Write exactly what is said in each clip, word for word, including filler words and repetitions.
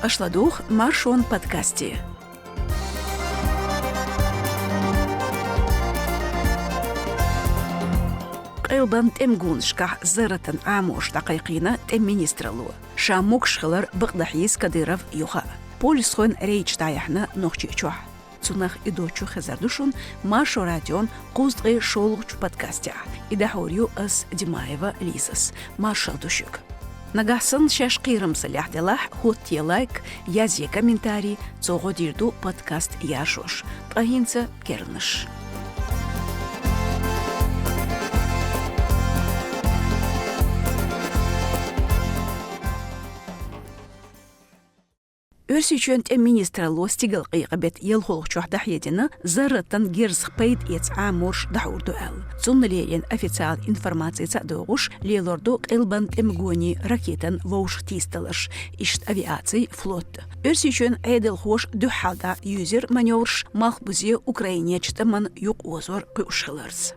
Аша ладугӀу Маршон подкасте. Къилбан тӀеман гонашкахь зарратан Ӏамораш дӀакхайкхийна тӀеман министралло. Ша могаш хилар бакъдолуш хьийза Кадыров юха а. Полисхойн рейд дӀаяьхьна Нохчийчохь. Цунах и доцчу хезар ду шуна Маршо радион кхузткъе шолгӀачу подкастехь. И дӀахьур ю ас, Димаева Лизас. Маршалла ду шуьга. Нагахь санна шаьш кхерамзаллехь делахь, хӀоттае лайк, язъе комментарий, цо гӀо дийр ду подкаст яржош. Ткъа хӀинца керланаш. Оьрсийчоьнан тӀеман министралло стигалкъекъа беттан ялхолгӀачохь дӀахьедина зарратан герзах пайда эца Ӏамораш дӀахьур ду аьлла. Цунна лерина официалан информацица а догӀуш, лелор ду къилбан тӀеман гонийн ракетан вовшахтийсадаларш, иштта авиаци, флот. Оьрсийчоьнан Ӏедалхоша дуьххьал дӀа юьзира маневраш, малхбузе Украинерчу тӀамна юкъаозор кхуьуш хиларца.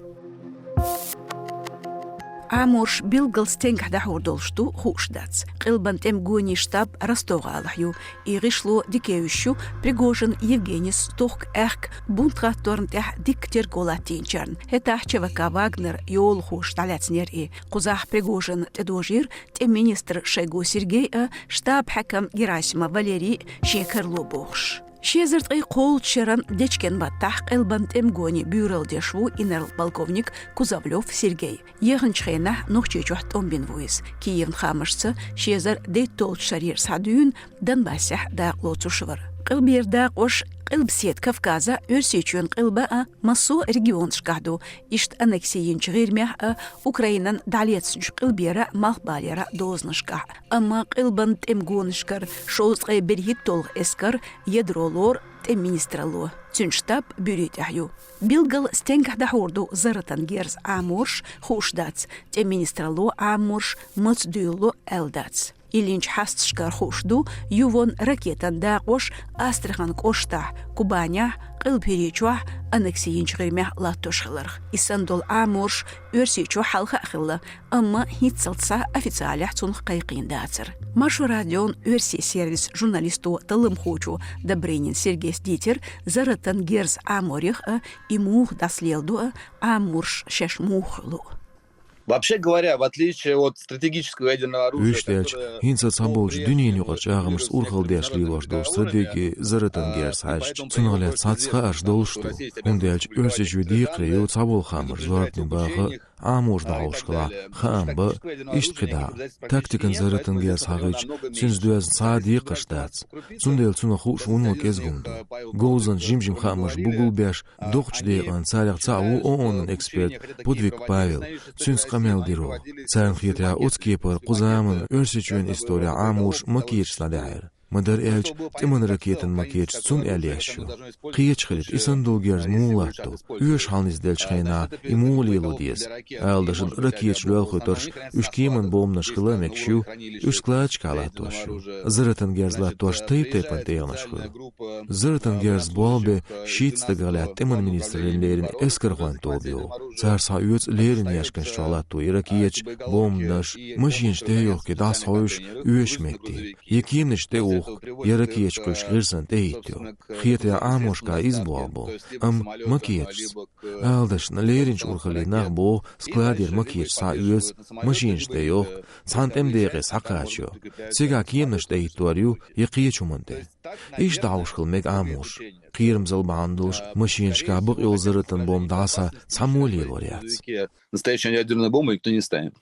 Ӏамораш билггал стенгахь дӀахьур долуш ду, хууш дац. Къилбан тӀеман гонийн штаб Ростов-гӀалахь ю. И гӀишло дика евзаш ю, Пригожин Евгенис тохка аьхка бунтхатторна тӀехь дикка терго латтийначарна. ХӀетахь ЧВК «Вагнер» йолахоша дӀалаьцнера и. Кхузахь Пригожинна тӀедожийра тӀеман министр Шойгу Сергей а, штаб-хьаькам Герасимов Валерий а шен карало бохуш. Ши эзар ткъе кхоалгӀачу шеран дечкен баттахь Къилбан тӀеман гонийн буьйралла деш ву инарла-полковник Кузовлёв Сергей. Яханчу хенахь Нохчийчохь тӀом бина ву иза. Киевн хаамашца, ши эзар дейтталгӀачу шарера схьадуьйна, Донбассехь дакъа лоцуш вара. Къилбера дакъош Къилбаседа Кавказа, Оьрсийчоьнан къилба а, массо а регионашкахь ду, иштта аннекси йинчу ГӀирмехь а, Украинан дӀалецначу къилбера а, малхбалера а дозанашкахь. Амма Къилбан тӀеман гонашкара шовзткъе берхӀитталгӀа эскар ядро лору тӀеман министралло. Цуьнан штаб Буьрий тӀехь ю. Билггал стенгахь дӀахьур ду зарратан герз Ӏамораш, хууш дац, тӀеман министралло Ӏамораш маца дуьйлало аьлла дац. Йиллинчу хьасташкара хууш ду, ювон ракетан дакъош Астрахань кӀоштахь, Кубанехь, Къилба ХӀирийчохь, аннекси йинчу ГӀирмехь латтош хиларх. И санна долу Ӏамораш Оьрсийчохь хьалха а хилла, амма хӀинццалц схьа официалехь цунах кхайкхийна дацара. Маршо радион оьрсийн сервисан журналисто, талламхочо Добрынин Сергейс дийцира зарратан герз Ӏаморех а, и муха дӀасалеладо а, Ӏамораш шаьш муха хуьлу. Вообще говоря, в отличие от стратегического ядерного оружия, Вуьшта аьлча, которое хӀинца цхьаболчу дуьненан юкъара чӀагӀамашца урхалла деш лелош долчу стратегин зарратан герзаца хьаьжча, цунах лаьцна цхьацца хаарш долуш ду, хӀунда аьлча Оьрсийчоь декхаре ю цхьаболу хаамаш зорбане баха а, Ӏамораш дӀахьош хилахь, хаам бан а, иштта кхидӀа а. Тактикан зарратан герз хьахийча, цуьнца доьзна цхьа а декхарш дац. Цундела цунах хууш вуно кӀезиг хӀума ду. Говзанчаша жим-жима хаамаш бугулбеш, дукхачу декъана царех цхьаъ ву ООН-ан эксперт Подвиг Павел. Цуьнца къамел дира вай. Царна хетарехь, оцу кепара кху заманна Оьрсийчоьнан исторехь Ӏамораш макеташца дӀадаьхьира. Ма-дарра аьлча, тӀеман ракетан макеташ цунна аьлла еш ю. Кхеташ хилийта, и санна долу герз муха латтаду? Оьшуш хьалнисделлачу хенахь и муха лело деза? Ала дашна, ракеташ, лоьлхуьйтарш, уьш кеманан бомбанаш хила а мегаш ю, уьш складашкахь латтош ю. Зарратан герз латтош тайп-тайпана тӀегӀанаш хуьлу. Зарратан герз болх бен шийтта стагах лаьтта тӀеман министраллина леррина эскархойн тоба йогӀу. Цара схьаоьцу леррина яьшканаш чохь латто и ракеташ, бомбанаш, машенаш тӀе а йохкий дӀасахьовзуш оьшучу метте. Я кеманаш тӀе а ухку, я ракеташ кхуьйсуш гӀирсана тӀе а хӀиттайо. Хетарехь, Ӏаморашкахь иза болх бу, амма макеташца. Ала дашна, лерринчу урхаллин нах боху, складера макеташ схьаоьцу, машенаш тӀе йохку, цхьана тӀеман декъе схьакхачайо. Цигахь кеманаш тӀе хӀиттор ю, я кхечу хӀуманна тӀе. Иштта дӀахьош хила мега Ӏамораш. Кхерамзалла бахьана долуш, машенашкахь бакъйолу зарратан бомба дӀаса цхьаммо а лелор яц. Настоящая ядерная бомба никто не ставит.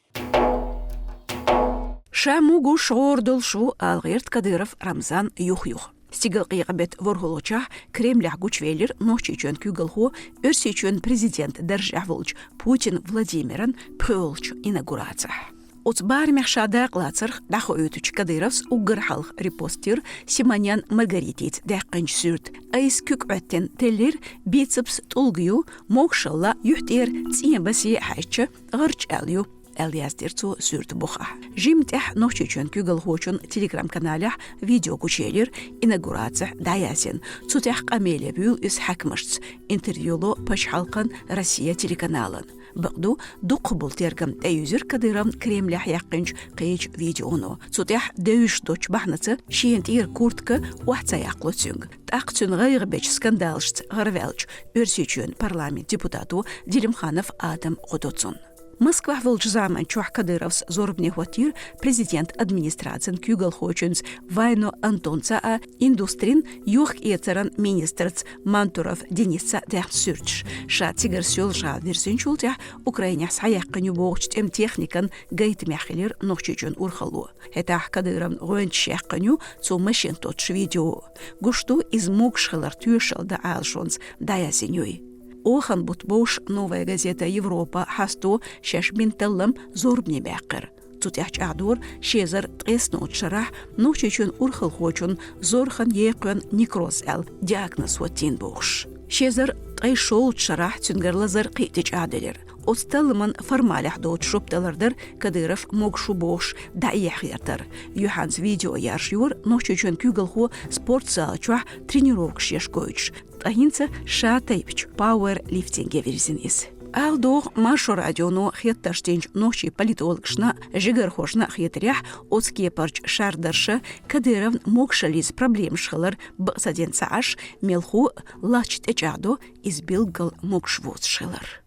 Ша мугуш гӀора долуш ву, ала гӀерта Кадыров Рамзан юх-юха. Стигалкъекъа беттан ворхӀалгӀачохь Кремлехь гучувелира Нохчийчоьнан куьйгалхо Оьрсийчоьнан президентан даржехь волчу Путин Владимиран пхоьалгӀачу инаугурацехь. Оцу барамехь ша дакъалацарх дӀахоуьйтучу Кадыровс уггар хьалха репост йира Симонян Маргаритица даьккхинчу суьрта. Айса куьг Ӏоьттина теллира, бицепс тӀулга ю, могашалла юьхь тӀера цӀен басе хьаьжча, гӀарч аьлла ю, аьлла яздира цо суьрта бухахь. Жимма тӀаьхьа Нохчийчоьнан куьйгалхочун Telegram-каналехь видео гучуелира, инаугурацехь дӀаяздина. Цу тӀехь къамеле вуьйлу иза хьаькамашца, интервью ло пачхьалкхан Россия телеканалан. Бакъду, дукхахбола тергам тӀеюьзира Кадыровн Кремлехь яьккхинчу кхечу видеоно. Цу тӀехь девзаш доцчу бахьанаца шена тӀера куртка охьа ца яккхало цуьнга. ТӀаккха цуьнан гӀайгӀа бечу скандалашца гӀараваьллачу Оьрсийчоьнан парламентан депутато Делимханов Адама гӀо до цунна. Москвахь волчу заманчохь Кадыровс зорбане хӀоттийра президентан администрацин куьйгалхочуьнца Вайно Антонца а, индустрин, йохк-эцаран министрца Мантуров Денисца а даьхна суьрташ. Ша цигара Соьлжа-ГӀала вирзинчул тӀаьхьа Украинехь схьаяьккхина ю бохучу тӀеман техникан гайтамехь хилира Нохчийчоьнан урхалло. ХӀетахь Кадыровн гӀоьнчаш яьккхина ю цо машина тоттучу видео. Гуш ду, иза могуш хилар тоьшалла дан Ӏалашонца дӀаязйина юй. Охан бутт бовш «Новая газета Европа» хьасто шаьш бина таллам зорбане баьккхира. Цу тӀехь чӀагӀдора ши эзар ткъайоьсналгӀачу шарахь Нохчийчоьнан урхалхочунна зорхан екхойн некроз аьлла диагноз хӀоттийна бохуш. Ши эзар ткъе шолгӀачу шарахь цуьнгара лазар кхин а тӀечӀагӀ делира. Оцу талламан формалехь доцу жоп далар дара Кадыров могуш ву бохуш дӀаэха гӀертар. Юьхьанца видео яржайора Нохчийчоьнан куьйгалхо спортзал чохь тренировкаш еш гойтуш. Ткъа хӀинца ша тайпачу пауэрлифтинге вирзина иза. Ала догӀу, Маршо радионо хеттарш динчу нохчийн политологашна а, жигархошна а хетарехь, оцу кепарчу шардарша Кадыровн могушаллица проблемаш хилар бакъ ца дина ца Ӏаш, мелхо а лач тӀечӀагӀдо иза билггал могуш воцуш хилар.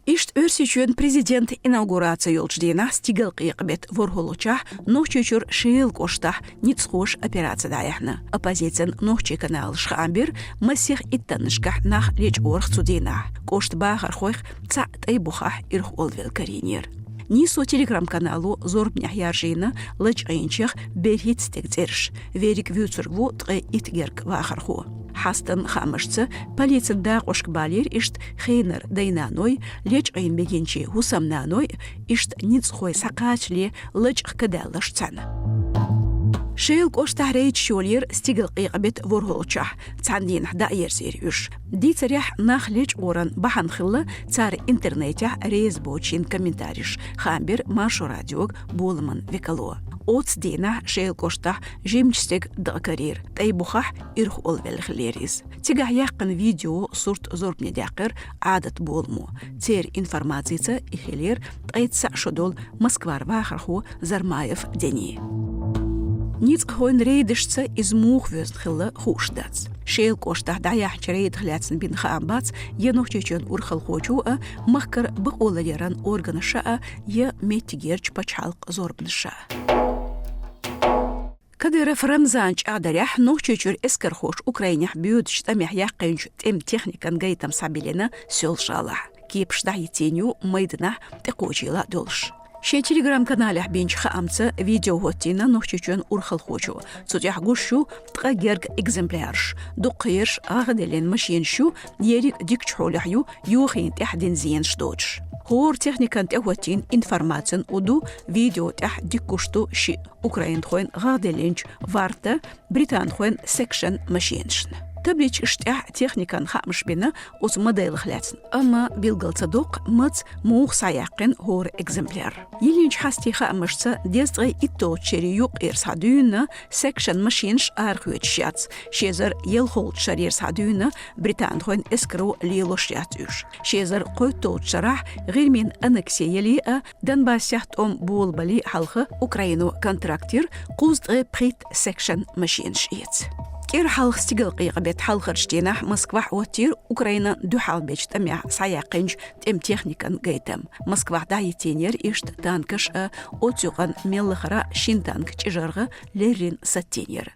Иштта Оьрсийчоьнан президентан инаугураци йолчу дийнахь, стигалкъекъа беттан ворхӀалгӀачохь, Нохчийчуьра Шелан кӀоштахь ницкъахоша операци дӀаяьхьна. Оппозицин нохчийн каналаша хаам бира, масех иттаннашкахь нах лечкъорах цу дийнахь. КӀоштан бахархойх цхьаъ тӀай бухахь ирхъолвелла карийнера. Нийсо телеграм-канало зорбанехь яржийна лачкъийначех берхӀитта стеган цӀераш. Верриг вуьйцург ву ткъе итт гергга вахархо. Хьастан хаамашца, полицин дакъошка балийра иштта хенара дай-наной, лечкъийна бегинчийн хӀусамнаной, иштта ницкъахой схьакхачале лачкъа кадаьлларш цхьаьна. Шелан кӀоштахь рейдаш йолийра стигалкъекъа беттан ворхӀалгӀачохь, цхьана дийнахь дӀаерзийра уьш. Дийцарехь, нах лечкъоран бахьана хилла цара интернетехь реза боцчийн комментареш, хаам бира Маршо радиога боламан векало. Оццу дийнахь Шелан кӀоштахь жимачу стеган дакъа карийра, тӀай бухахь ирхъолвелла хиллера иза. Цигахь яьккхина видео, сурт зорбане даьккхира Ӏадат боламо. Церан информацица, и хиллера ткъе цхьаъ шо долу Москвара вахархо Зармаев Дени. Ницкъахойн рейдашца иза муха воьзна хилла хууш дац. Шелан кӀоштахь дӀаяьхьначу рейдах лаьцна бина хаам бац я Нохчийчоьнан урхалхочо а, махкара бакъоларъяран органаша а, я меттигерчу пачхьалкхан зорбанаша а. Кадыров Рамзана чӀагӀдарехь, Нохчийчуьра эскархоша Украинехь боьдучу тӀамехь яьккхинчу тӀеман техникан гайтам схьабиллина Соьлжа-ГӀалахь. Кепаш дӀахӀиттийна ю майданахь тӀекхочийла долуш. Шен телеграм-каналехь бинчу хаамца видео хӀоттийна Нохчийчоьнан урхалхочо. Цу тӀехь гуш ю ткъа гергга экземпляраш. Дуккха ерш гӀагӀделлина машенаш ю, ерриг дикачу хьолехь ю, йохийна тӀехь дина зенаш доцуш. ХӀора техникана тӀехӀоттийна информацин у ду видео тӀехь дика гуш ду шиъ украинхойн гӀагӀделлинчу Варта, британхойн Section машенашна. Табличкаш тӀехь техникан хаамаш бина оцу моделах лаьцна, амма билгал ца доккху, маца, муха схьаяьккхина хӀора экземпляр. Йиллинчу хьастийн хаамашца, дезткъе итталгӀачу шерийн юккъера схьадуьйна Section машенаш арахоьцуш яц, ши эзар ялхалгӀачу шарера схьадуьйна британхойн эскаро лелош яц уьш. Ши эзар кхойтталгӀачу шарахь ГӀирмийн аннекси яле а, Донбассехь тӀом болабале а хьалха Украино контракт йира кхузткъе пхийтта Section машенаш эца. КӀира хьалха стигалкъекъа беттан хьалхарчу дийнахь Москвахь хӀоттийра Украинан дуьхьалбечу тӀамехь схьаяьккхинчу тӀеман техникан гайтам. Москвахь дӀахӀиттийнера иштта танкаш а, оцу юкъанна мел лахара шина танка чӀижаргӀа леррина саттийнера.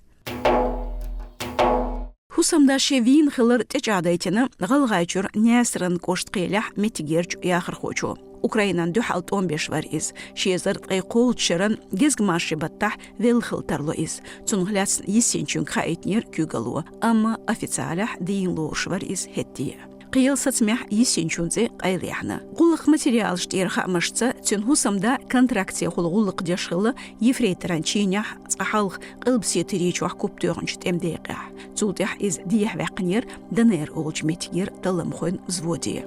ХӀусамда шен вийна хилар тӀечӀагӀдайтина ГӀалгӀайчуьра Наьсаран кӀоштан кхелехь меттигерчу яхархочо. Украинан дуьхьал тӀом беш вара иза. Ши эзар ткъе кхоалгӀачу шеран гезгмашин баттахь велла хила тарло иза. Цунах лаьцна йисинчуьнга хаийтинера куьйгалло, амма официалехь дийна лоруш вара иза хӀетте. Кхелан сацамехь йисинчун цӀе къайлаяьхьна. ГӀуллакхан материалаш тӀера хаамашца, цуьнан хӀусамда контрактехула гӀуллакх деш хилла ефрейторан чинехь, цкъа хьалха Къилбаседа ТӀирийчохь куп тоьхначу тӀеман декъехь. Цул тӀаьхьа иза дехьаваьккхинера ДНР олучу меттигера талламхойн взводе.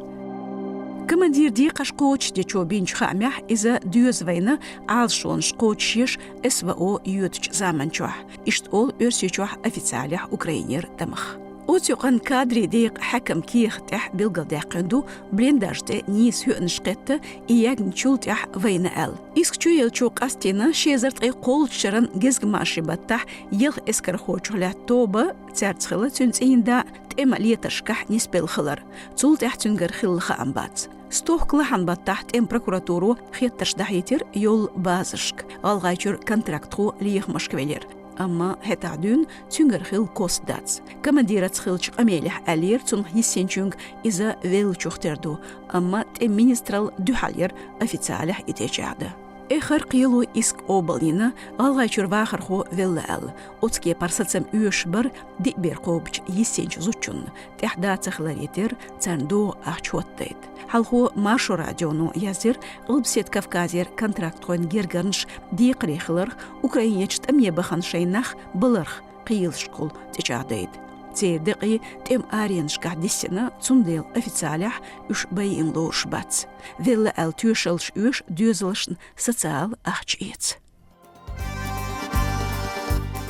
Командиран декхарш кхочушдечо бинчу хаамехь, иза доьза вайна Ӏалашонаш кхочушъеш СВО йоьдучу заманчохь. Иштта олу Оьрсийчохь официалехь Украинера тӀамах. Оцу юкъан кадрийн декъа хьаькам кехат тӀехь билгалдаьккхина ду, блиндаж тӀе нийса хӀоьъанаш кхетта, и ягначул тӀаьхьа вайна аьлла. Иск чуеллачо къастийна ши эзар ткъе кхоалгӀачу шеран гезгмашин баттахь ялх эскархочух лаьтта тоба, цаьрца хилла цуьнан цӀийнда, тӀеман летаршкахь нисбелла хилар. Цул тӀаьхьа цуьнгара хилла хаам бац. Стохка лахьан баттахь тӀеман прокуратуро хеттарш дӀахьийтира йолу базашка, ГӀалгӀайчуьра контрактхо лехамашка велира. Амма хӀетахь дуьйна цуьнгара хилла кост дац. Командираца хиллачу къамелехь аьллера цунах йиссинчуьнга, иза веллачух тера ду, амма тӀеман министралла дуьхьал яра официалехь и тӀечӀагӀдан. Эххар кхело иск къобалйина, ГӀалгӀайчуьра вахархо велла аьлла. Оцу кепара сацам оьшуш бара диъ бер кхобучу йиссинчу зудчунна, тӀехь да ца хиларе терра, царна догӀу ахча хӀоттадайта. Хьалхо Маршо радионо яздира Къилбаседа Кавказера контрактхойн гергарнаш декхаре хиларх, Украинерчу тӀаме бахана шайн нах баларх кхелашкахула тӀечӀагӀдайта. Церан декъий тӀеман аренашкахь диссина, цундела официалехь уьш байина лоруш бац. Велла аьлла тоьшаллаш оьшу, доьзалшна социал ахча эца.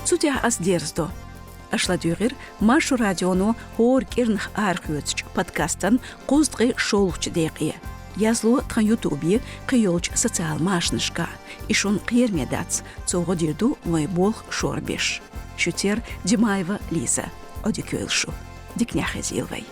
Цу тӀехь ас дерзадо. Аша ладуьйгӀира Маршо радионо хӀора кӀирнах арахоьцучу подкастан кхузткъе шолгӀачу декъе. Язло тхан ютубе, кхин йолчу социал машанашкахь. И шуна кхераме дац, цо гӀо дийр ду вайн болх шорбеш. Шуьца яра Димаева Лиза. Ӏодика йойла шу. Диканехь хезийла вай.